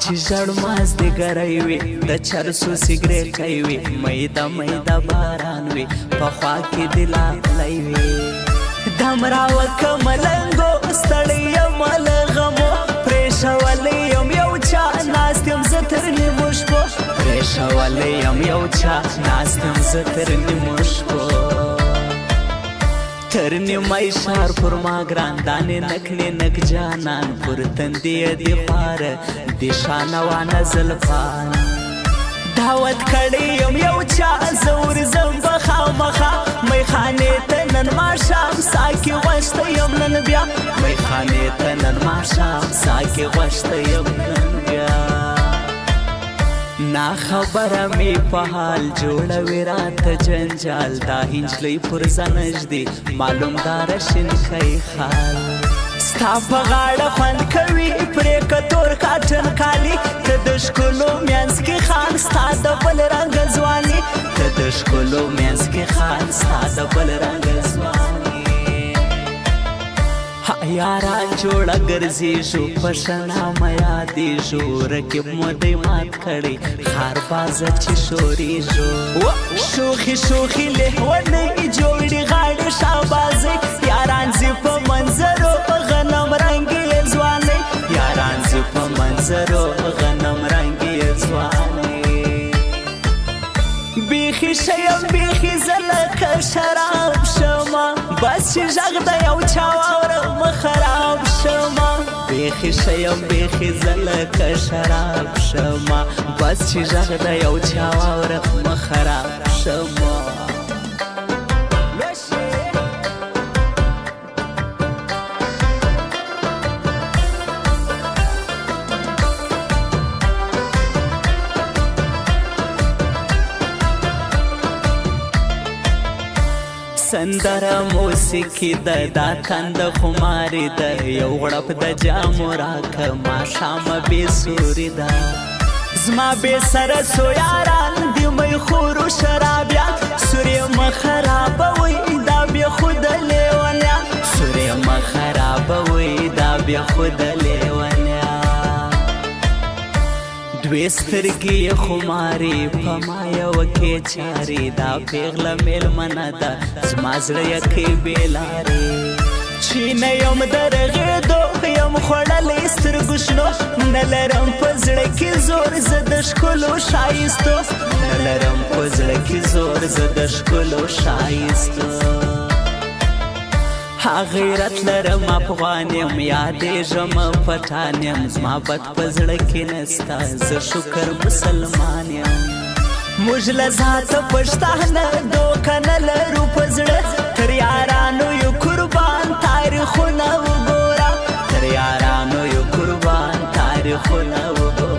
چې ژړ مازدیګری وي، د چرسو سګرېټی وي، میده میده باران وي، په خوا کې دې لالی وي. دم راوکه ملنګو، ستړی یم له غمو، پرېښولی یم یو چا، ناست یم زه تر نیمو شپو، پرېښولی یم یو چا، ناست یم زه تر نیمو شپو. تر نیمای ښار پر ما ګران، دانې نک نک جانان، پر تندې دي خواره دي شانه وانه زلفان. دعوت کړی یم یو چا، زه ورځم به خامخا میخانې ته نن ماښام، ساقي غوښتی یم نن بیا، میخانې ته نن ماښام، ساقي غوښتی یم نن بیا. نا خبره می په حال جوړوي راته جنجال، دا نجلۍ پر ځان ږدي معلوم دار شینکی خال. ستا په غاړه خوند کوي پرې کتور کاټن کالي، ته د ښکلو مینځ کې خان، ستا د بل رنګ ځواني، ته د ښکلو مینځ کې خان، ستا د بل رنګ ځواني. یاران جوړه ګرځېږو، په ښه نامه یادېږو، رقیب مو دی مات کړی خار بازه چې شورېږو. شوخي شوخي لهونۍ جوړي غاړې شابازۍ، یاران ځي په منظرو غنم رنګي ځوانۍ، یاران ځي په منظرو غنم رنګي ځوانۍ. بیخي شیم بیخي زه لکه شراب شمه، بس چې غږ د یو چا واورم خراب شمه. بیخي شیم بیخي زه لکه شراب شمه، بس چې غږ د یو چا واورم خراب شمه. سندره موسیقي ده، دا تند خماري ده، یو غړپ د جامو راکه ماښام بې سوري ده. زما بې سره سو یاران دي مې خورو شرابیان، سورې مه خرابوئ دا بې خوده لیونیان، سورې مه خرابوئ دا بې خوده لیونیان. دوې سترګې یې خمارې په ما یوه کې چارې، دا پیغله میلمنه ده زما زړه یې کوي بې لارې. چې نه یم درغېدو یم خوړلی سترګو شنو، نه لرم په زړه کې زور زه د ښکلو ښایستو، نه لرم په زړه کې زور زه د ښکلو ښایستو. ها غیرت لرم افغان یم، یادېږم پټان یم، زما بد په زړه کې نسته زه شکر مسلمان یم. موږ له ذاته پښتانه دوکه نه لرو په زړه، تر یارانو یو قربان تاریخونه وګوره، تر یارانو یو قربان تاریخونه وګوره.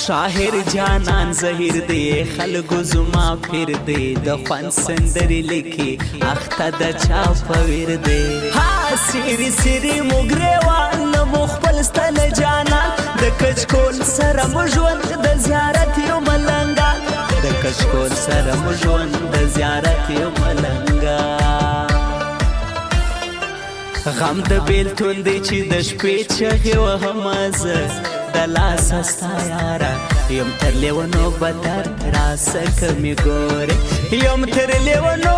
شاهر جانان زهیر دی خلکو زما پیر دی، د خوند سندرې لیکي اخته د چا په ویر دی. ها سیری سیری مو ګریوان نه مو خپل ستنه جانان، د کچکول سره مو ژوند د زیارت یو ملنګان، د کچکول سره مو ژوند د زیارت یو ملنګان. غم د بیلتون دی چې د شپې چغې وهم زه د لاسه ستا یاره، یم تر لیونو بدر راسه که مې ګورې، یم تر لیونو